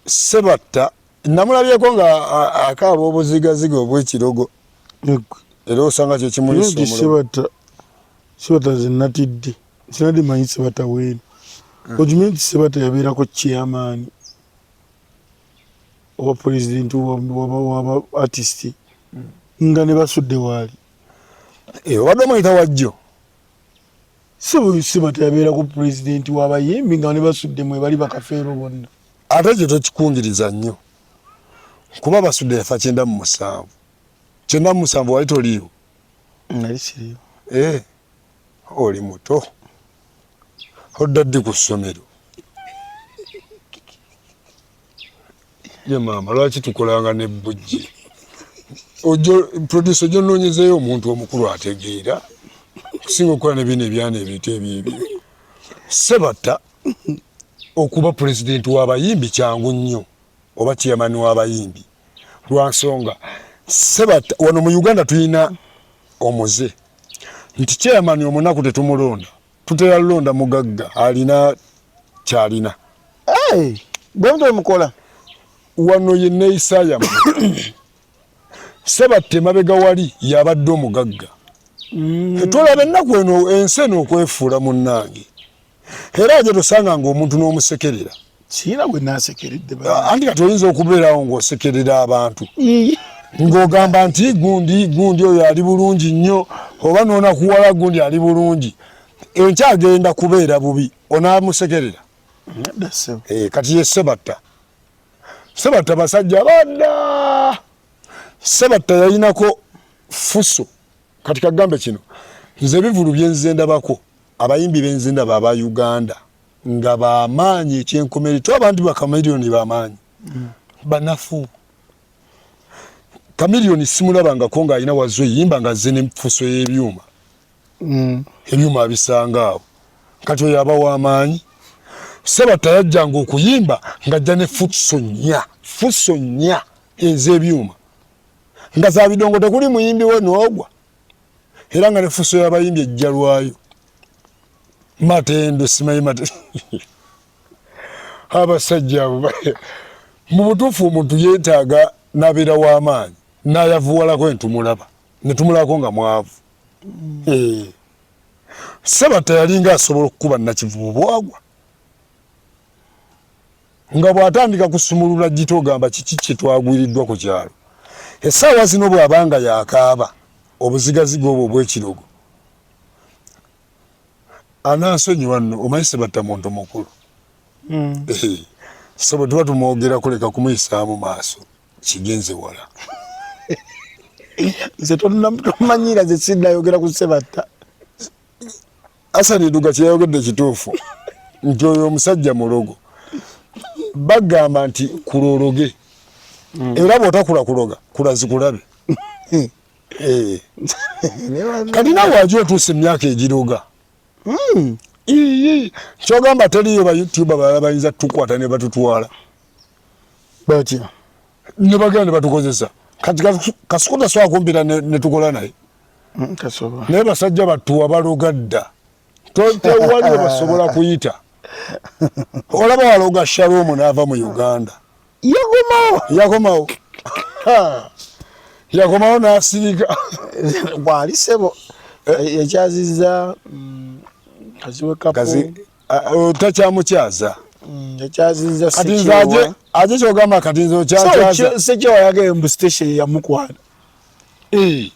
Ssebatta namulabyeko nga akaaba obuzigaziga obw'ekirogo, era osanga kye kimulisa omulogo. Ssebatta nze natidde, sinadde manyi Ssebatta weeno. Okimanyi nti Ssebatta yabeerako chairman oba president waba artist nga ne Basudde waali. Obadde omuyita wajjo? Ssebatta yabeerako president w'abayimbi nga ne Basudde mwe bali bakafeero bonna. Ate ekyo tokikungiriza nnyo kuba Basudde yafa 97. 97 wali toliiwo? Nali siriiwo. Oli muto, odda ddi ku ssomero? Ye maama, lwaki tukolanga n'ebbujje? Producer ojja onoonyezeeyo omuntu omukulu ategeera okusinga okukola ne bino ebyana ebintu ebyebyo. Ssebatta okuba pulezidenti w'abayimbi kyangu nnyo, oba chairman w'abayimbi, lwa nsonga Ssebatta wano mu Uganda tulina omuze nti chairman omunaku tetumulonda, tutera londa mugagga alina kyalina. Bwe mutyo mukola wano ye neeyisa yammwe. Ssebatta emabega wali yabadde omugagga. Tolaba ennaku eno ensi eno okwefuula munnange, era aje tosanga nga omuntu n'omusekerera. Sirina gwe nasekeredde. Anti kati oyinza okubeerawo ng'osekerera abantu ng'ogamba nti gundi gundi oyo ali bulungi nnyo, oba n'onakuwala gundi ali bulungi, enkya agenda kubeera bubi, onaamusekerera? Eh, kati ye Sebatta. Sebatta basajja badda. Sebatta yalinako fuso. Kati kagambe kino, nze ebivulu byenze ndabako, abayimbi benze ndaba aba Uganda nga bamaanyi ekyenkomere, to abantu ba Chameleone bamaanyi, banafu. Chameleone simulabangako ng'alina wazzo yimba nga azze ne fuso y'ebyuma. Ebyuma abisanga awo. Kati oyo aba w'amaanyi. Sebatta yajjanga okuyimba ng'ajja ne fuso nnya, fuso nnya ez'ebyuma nga za bidongo, tekuli muyimbi we n'ogwa, era nga ne fuso y'abayimbi ejja lwayo. Matendo simanyi mate abasajja abo mu butuufu omuntu yeetaaga n'abeera w'amaanyi n'ayavuwalako entumulaba ne tumulabako nga mwavu. Eh. Sebatta yalinga asobola okukuba Nakivubo bwagwa nga bw'atandika kusumulula gita, ogamba kiki kye twagwiriddwa ku kyalo. Essaawa zino bw'abanga yakaaba obuzigaziga obwo obw'ekirogo, anansonyiwa nno, omanyi Sebatta muntu mukulu. Eh, so bwe tuba tumwogerako leka kumuyisaamu maaso, kigenze wala. Nze tomanyira, nze sinnayogera ku Sebatta. Hassan Nduga kyeyayogedde kituufu nti oyo omusajja mulogo. Bagamba nti kulologe, era bw'otakula kuloga kulazikulabe. Eh. Kati nawe aje otuusa emyaka egiroga. Ii, kyogamba teriyo ba YouTuber balala bayinza tukwata ne batutwala batya? Ne bagenda ne batukozesa. Kati Kasuku tasobola kumpita ne tukola naye. Kasobola. Naye basajja battuwa baloga dda, tewali basobola kuyita. Olaba waloga Shalom n'ava mu Uganda. Yakomawo. Yakomawo. Ha! Yakomawo n'asirika. Bwali sebo yakyaziza kaziwe kapo. Takyamukyaza. Yakyaziza. Kati nze aje kyogamba kati nze okyakyaza. Sekyewa yageye mbu station yamukwana. Eh.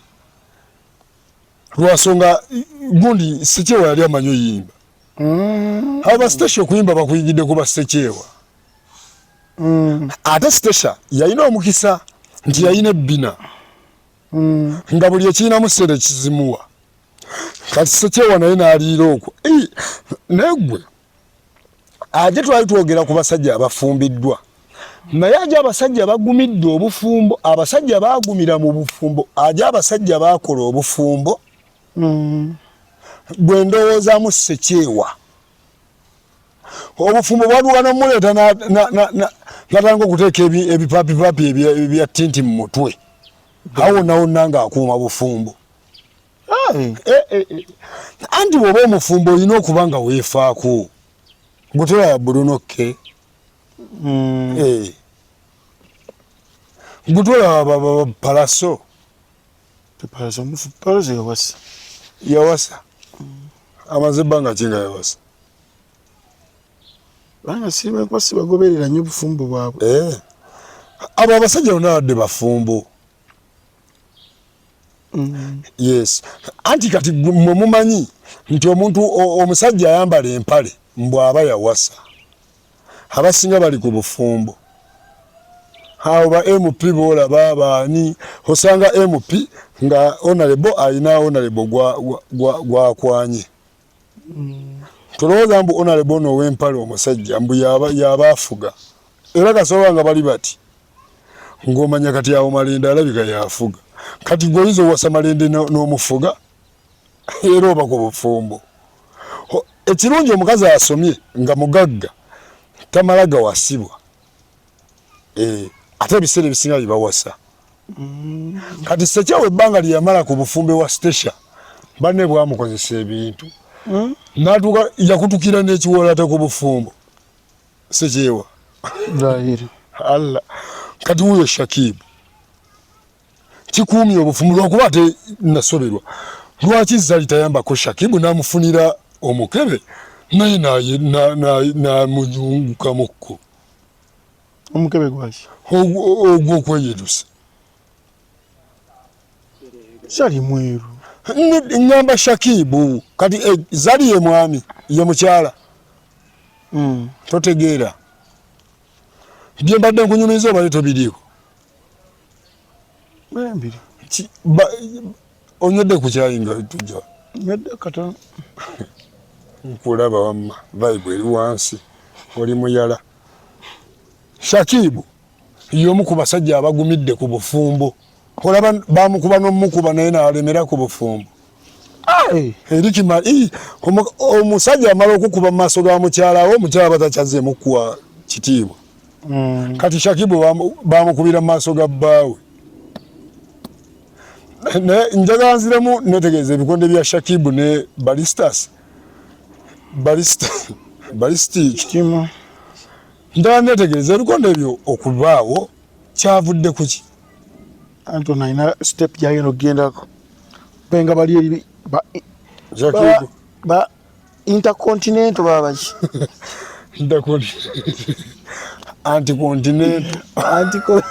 Lwasonga gundi Sekyewa yali amanyi oyimba. Abo ba station okuyimba bakuyigidde kuba Sekyewa. Ate station yalina omukisa nti yalina ebbina nga buli ekirinamu ssente kizimuwa. Kati Sekyewa naye n'aliira okwo. Naye ggwe ate twali twogera ku basajja abafumbiddwa, naye aje abasajja bagumidde obufumbo, abasajja bagumira mu bufumbo, aje abasajja bakola obufumbo. Gwe ndowoozaamu Sekyewa obufumbo bwatuuka nomuleeta natandika okuteeka ebipapipapi ebya tinti mu mutwe, awo wonna wonna ng'akuuma bufumbo. Eh, eh, eh. Anti bw'oba omufumbo olina okuba nga weefaako, gwe tolaba Bruno K. Gwe tolaba Palaso. Palaso yawasa. Yawasa, amaze ebbanga ki nga yawasa? Banga sibakuba sibagoberera nnyo obufumbo bwabwe. Abo abasajja bonna badde bafumbo. Yes, anti kati mwe mumanyi nti omuntu omusajja ayambala empale mbw'aba yawasa, abasinga bali ku bufumbo. Awo ba MP boolaba baani, osanga MP nga honorable alina honorable gwakwanye. Tolowooza mbu honorable ono ow'empale omusajja mbu yaba afuga, era kasobola nga bali bati ng'omanya kati awo Malende alabika yafuga. Kati gwe oyinza owasa Malende n'omufuga era oba ku bufumbo. Ekirungi omukazi asomye nga mugagga tamala gawasibwa. Eh, ate ebiseera ebisinga bibawasa. Kati Sekyewa ebbanga lye yamala ku bufumbo wa Stecia banne bwamukozesa ebintu, n'atuuka yakutukira n'ekiwolate ku bufumbo Sekyewa. Allah, kati wuyo Shakibu kikuumye obufumbo lwakuba ate nasoberwa lwaki Zali tayambako Shakibu n'amufunira omukebe. Naye namujungukamukko. Omukebe gwaki? Ogwokweyerusa. Zari mweru. Ngamba Shakibu kati Zari ye mwami ye mukyala. Totegeera bye mbadde nkunyumiza oba tobiriiko? Mbiri. Onywedde ku kyayi nga tujja? Nywedde katono. Nkulaba wamma vibe eri wansi, oli muyala. Shakibu y'omu ku basajja abagumidde ku bufumbo. Olaba bamukuba n'omukuba naye n'alemera ku bufumbo. Omusajja amala okukuba mu maaso ga mukyala we, omukyala batakyazeemu kuwa kitiibwa. Kati Shakibu bamukubira mu maaso ga bbaawe. Naye njagala nziremu netegereza ebikonde bya Shakibu ne Balistas. Balistic. Njagala netegereza ebikonde ebyo okubaawo kyavudde ku ki? Anton alina step gyagenda okugendako. Benga bali eri ba intercontinental baba baki? Anticontinental. Antico.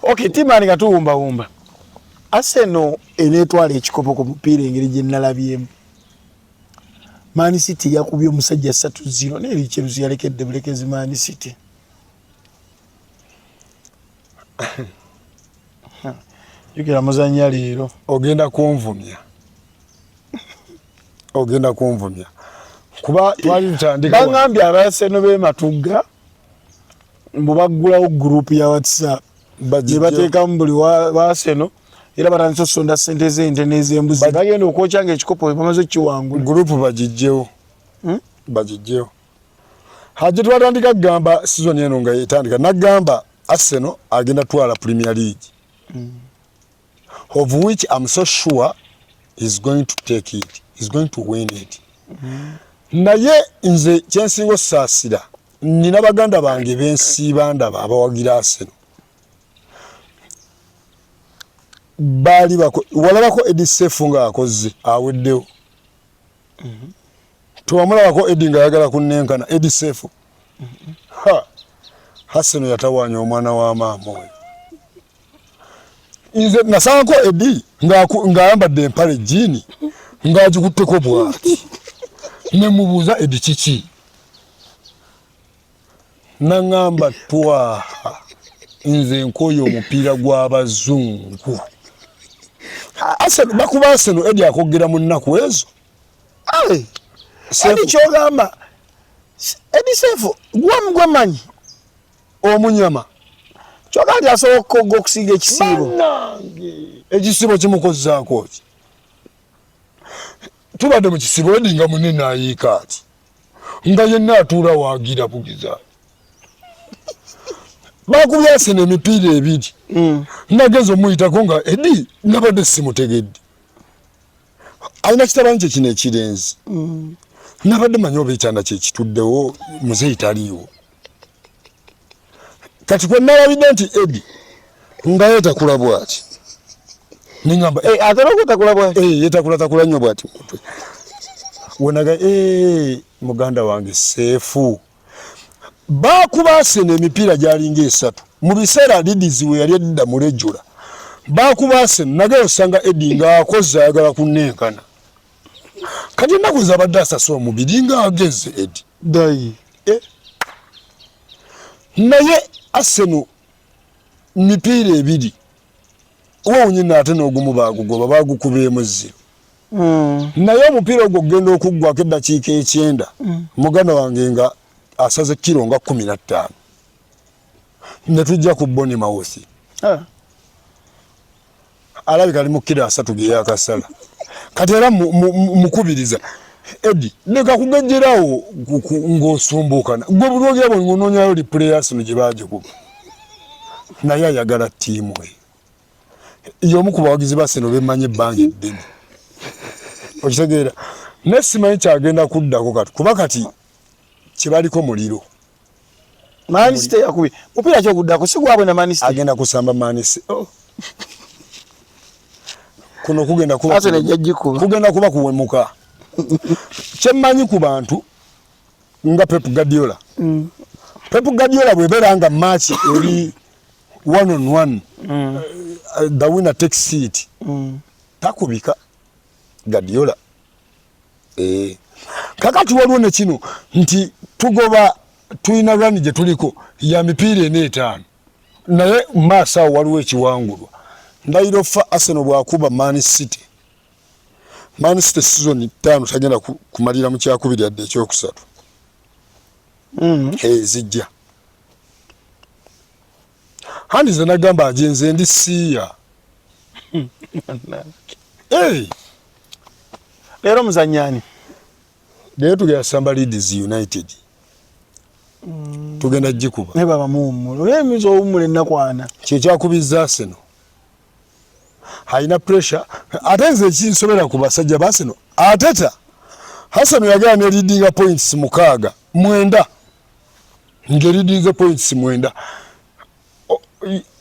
Okay, Timani nga tuwumbawumba. Arsenal eneetwala ekikopo ku mupiira engeri gye nalabyemu. Man City yakubye omusajja 3-0 naye Chelsea yalekedde bulekezi Man City. Jjukira muzannya leero. Ogenda kunvumya. Ogenda kunvumya. Kuba twali tutandika. Bangambye Abarsenal b'e Matugga mbu baggulawo group ya WhatsApp. Ne bateekamu buli wa Arsenal era batandise okusonda ssente z'ente n'ez'embuzi. Bagenda okwokya ng'ekikopo bamaze okukiwangula. Group bagijjewo. Bagijjewo. Haji twatandika kugamba season eno nga etandika nagamba Arsenal agenda twala Premier League. Of which I'm so sure he's going to take it. He's going to win it. Naye nze kyensinga osaasira nina baganda bange bensiiba ndaba abawagira Arsenal. Baali bako walabako Eddie Sefu nga akoze aweddewo. Tewamulabako Eddie nga ayagala kunnenkana Eddie Sefu. Ha! Arsenal yatawaanya omwana wa maama oyo. Nze nasangako Eddie ng'ayambadde empale jjiini ng'agikutteko bw'ati. Ne mubuuza Eddie kiki? Naŋŋamba twaha nze nkooye omupiira gw'abazungu. Arsenal bakuba Arsenal Eddie akogera mu nnaku ezo. Eddie ky'ogamba Eddie Sefu gwe manyi omunyama kyogamba nti asobola okukogga okusinga ekisiibo. Bannange ekisiibo kimukozaako ki? Tubadde mu kisiibo Eddie nga munene ayiika ati nga yenna atuula waagira bugiza. Bakubye Arsenal emipiira ebiri. Nageza omuyitako nga Eddie nabadde simutegedde. Alina kitabanyi kye kino ekirenzi. Nabadde manyi oba ekyana kye kituddewo muzeeyi taliiwo. Kati kwe nalabidde nti Eddie nga yeetakula bw'ati. Nengamba, Atera okwetakula bw'ati? Yeetakulatakula nnyo bw'ati mu mutwe. Wenaga, muganda wange Seefu. Baakuba Arsenal emipiira gyalinga esatu. Mu biseera Leeds we yali edda mu regular. Baakuba Arsenal nagayo osanga Eddie ng'akoze ayagala kunnenkana. Kati ennaku zabadde asase omubiri ng'ageze Eddie. Ddayi. Naye Arsenal mipiira ebiri wewunyini ate n'ogumu baagugoba baagukubyemu zero. Naye omupiira ogwo ogenda okuggwako eddakiika 90 muganda wange nga asaze kiro nga 15 ne tujja ku Bournemouth. Alabika ali mu kiro 30 ge yakasala. Kati era mukubiriza Eddie leka kugejjerawo ng'osumbukana gwe buli ogira bwe ng'onoonyayo li players no gye baagikuba. Naye ayagala ttiimu eyo. Y'omu ku bawagizi ba Arsenal bemmanyi ebbanga eddene. Okitegeera? Naye simanyi kyagenda kuddako kati kuba kati kyebaliko muliro. Man City yakubye. Mupiira ki oguddako? Si gwabwe na Man City. Agenda kusamba Man City. Oh. Kuno kugenda kuba Arsenal ejja gikuba. Kugenda kuba kuwemuka. Kyemmanyi ku bantu nga Pep Guardiola. Pep Guardiola bw'ebeera nga match eri one on one, the winner takes it. Takubika Guardiola. Eh. Kakati waliwo ne kino nti tugoba, tulina run gye tuliko ya mipiira ena etaano, naye maaso awo waliwo ekiwangulwa. Ndayira ofa, Arsenal bwakuba Man City, Man City season 5 tagenda kumalira mu kyakubiri yadde ekyokusatu. Eh, zijja handi ze nagamba aje nze ndi siya. Hey. Leero muzanyani? Leero tugenda samba Leeds United. Tugenda gikuba. Naye baba muwummula, olwo emizi owummula ennaku 4. Kyekyakubizza Arsenal, alina pressure. Ate nze ekinsobera ku basajja ba Arsenal, Arteta, Arsenal yagenda ne leadinga points 6, 9, ng'eridinze points 9.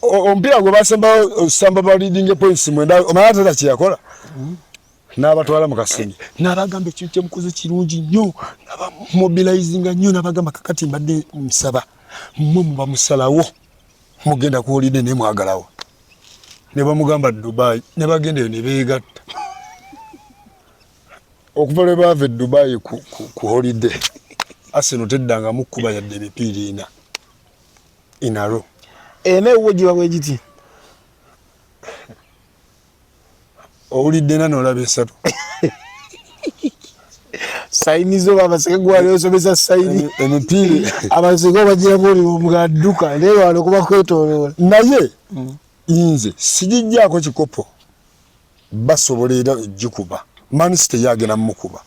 Omupiira gwe basemba samba ba leading points 9, omala Arteta kyeyakola n'abatwala mu kasenge n'abagamba ekintu kyemukoze kirungi nnyo, n'abamobilizinga nnyo, n'abagamba kakati mbadde nsaba mmwe muba musalawo mugenda ku holiday naye mwagalawo, ne bamugamba Dubai, ne bagenda eyo ne beegatta. Okuva lwe baava e Dubai ku holiday, Arsenal teddangamu kuba yadde emipiira ena in a row. Ena ewuwo giba bwe giti. Owulidde ena n'olaba esatu. Sayini zo babaseke gwali osomesa sayini. Emipiira. Abaseke obagira buli omugadduka naye wano kuba kwetooloola. Naye nze sigijjaako kikopo, basobola era gikuba. Man City yagenda mumukuba,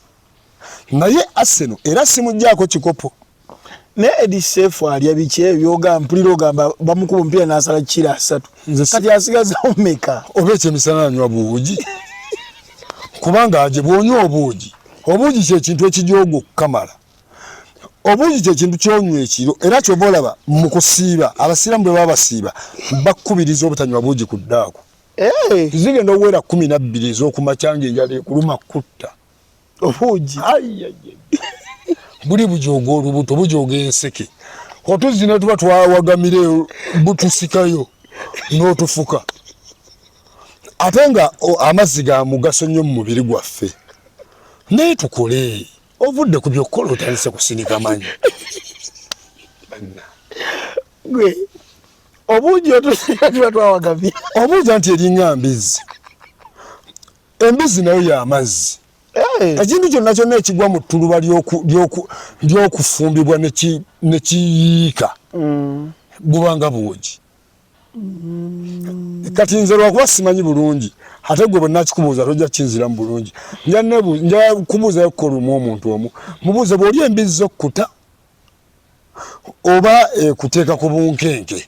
naye Arsenal era simugjaako kikopo. Naye Edi Sefu alya biki ebyo byogamba? Mpulira ogamba bamukuba omupiira n'asala kiro 30. Kati asigazawo meka? Oba ekyemisana anywa buugi, kubanga aje bwonywa obuugi, obuugi kyekintu ekijooga okukamala. Obuugi kyekintu kyonywa ekiro, era kyova olaba mu kusiiba abasiraamu bwe baba basiiba bakukubiriza obutanywa buugi ku ddaako. Zigenda owera 12 ez'okumakya ng'enjala ekuluma kutta. Obuugi. Buli bujooga olubuto, bujooga enseke, otuzzi ne tuba twawagamire butusikayo n'otufuka, ate nga amazzi ga mugaso nnyo mu mubiri gwaffe. Naye tukole, ovudde ku byokkola otandise kusinika manyi. Gwe obuugi otusika tuba twawagamye. Obuugi anti eringa mbizzi, embizzi nayo y'amazzi. Ekintu kyonna kyonna ekigwa mu ttuluba ly'okufumbibwa ne kiyiika bubanga buugi. Kati nze lwakuba simanyi bulungi, ate gwe bwe nakikubuuza tojja kinziramu bulungi. Nja kubuuzayo kuko lumu omuntu omu, mubuuze bw'oli embizzi okkuta oba ekuteeka ku bunkenke.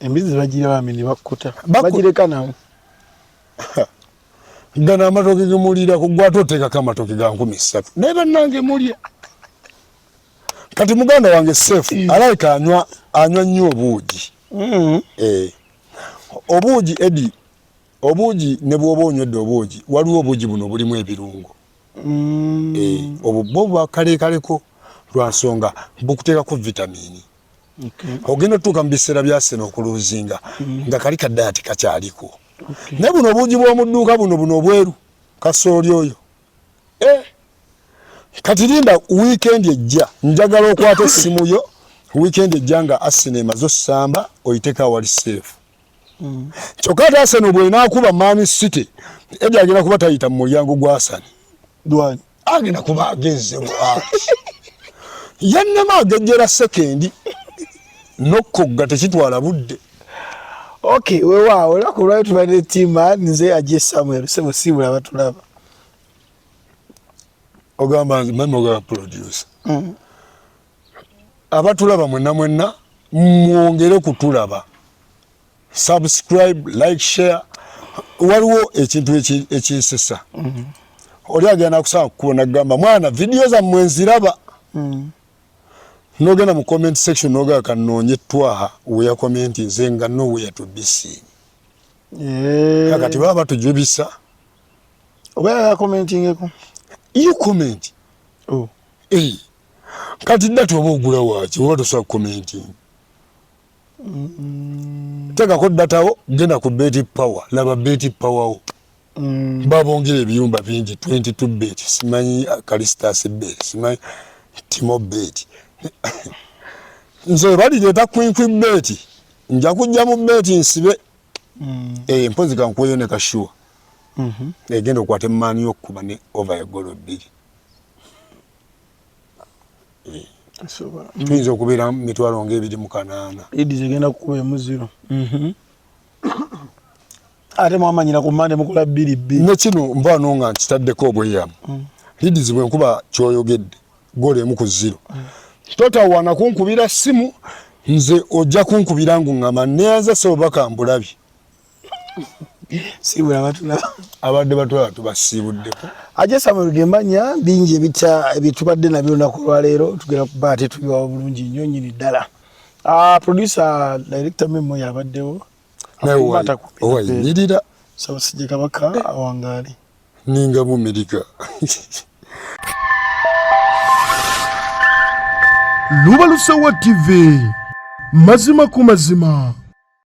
Embizzi bagira bambi ne bakkuta, bagireka nabo. Gano amatooke gemulirako, gwate oteekako amatooke ga 3000, naye bannange mulya. Kati muganda wange Sefu alabika anywa nnyo obuugi. Eh. Obuugi Edi, obuugi ne bw'oba onywedde obuugi, waliwo obuugi buno bulimu ebirungo. Eh, obwo bwo buba kaleekaleko lwa nsonga bukuteekako vitamiini. Ogenda otuuka mu biseera bya sena okuluuzinga nga kali ka diet kakyaliko. Naye buno obuugi bw'omu dduuka buno obweru kasooli oyo. Eh. Kati linda weekend ejja, njagala okwata essimu yo weekend ejja nga Arsenal emaze osamba oyiteko awali safe. Kyokka ate Arsenal bw'enaakuba Man City, Eddie agenda kuba tayita mu mulyango gwa Arsenal. Dwani. Agenda kuba agezze bw'ati. Yannema agejjera sekendi n'okkogga tekitwala budde. Okay, weewaawo olunaku olwaleero tubadde ttiima nze Aje Samuel Sebo Siibula abatulaba. Ogamba nze mami, ogamba producer. Abatulaba mwenna mwenna mwongere kutulaba. Subscribe, like, share. Waliwo ekintu ekinsesa. Oli agenda nakusanga kukuba nagamba mwana vidiyo zammwe nziraba. Nogenda mu comment section nogamba kanoonye Twaha we ya comment nze nga nowhere to be seen. Kati baba batujubisa. Oba yakomentingeko. You comment. Oh. Eh. Kati data oba ogula waaki oba tosobola commenting. Teekako data wo genda ku bet power laba bet power wo. Babongera ebiyumba bingi 22 bet simanyi Calistas bet simanyi Timo bet. Nze balireeta kwinkwi bet nja kujja mu bet nsibe. Eh, mpozi kankuweyo ne kashuwa. Egenda okwata emaani y'okukuba ne over egolo bbiri. Tuyinza okubeera mu mitwalo nga 28. Leeds egenda kukuba emu zero. Ate mwamanyira ku Mande mukola 2-2. Ne kino nvaano nga nkitaddeko obweyamu. Leeds bwe nkuba ky'oyogedde goolo 1 ku 0. Totawaana kunkubira ssimu nze ojja kunkubira ng'oŋŋamba neeyanza ssebo baka mbulabye. Siibula batulaba. Abadde batulaba tubasiibuddeko. Aje Samuel Gemanya bingi ebita ebitubadde nabyo olunaku olwaleero tugenda kuba ate tubiwawo bulungi nnyo nnyini ddala. Producer director Memo yabaddewo. Naye owayimirira. Ssaabasajja Kabaka awangaale. Ninga bumirika. Lubalusewa TV. Mazima ku mazima.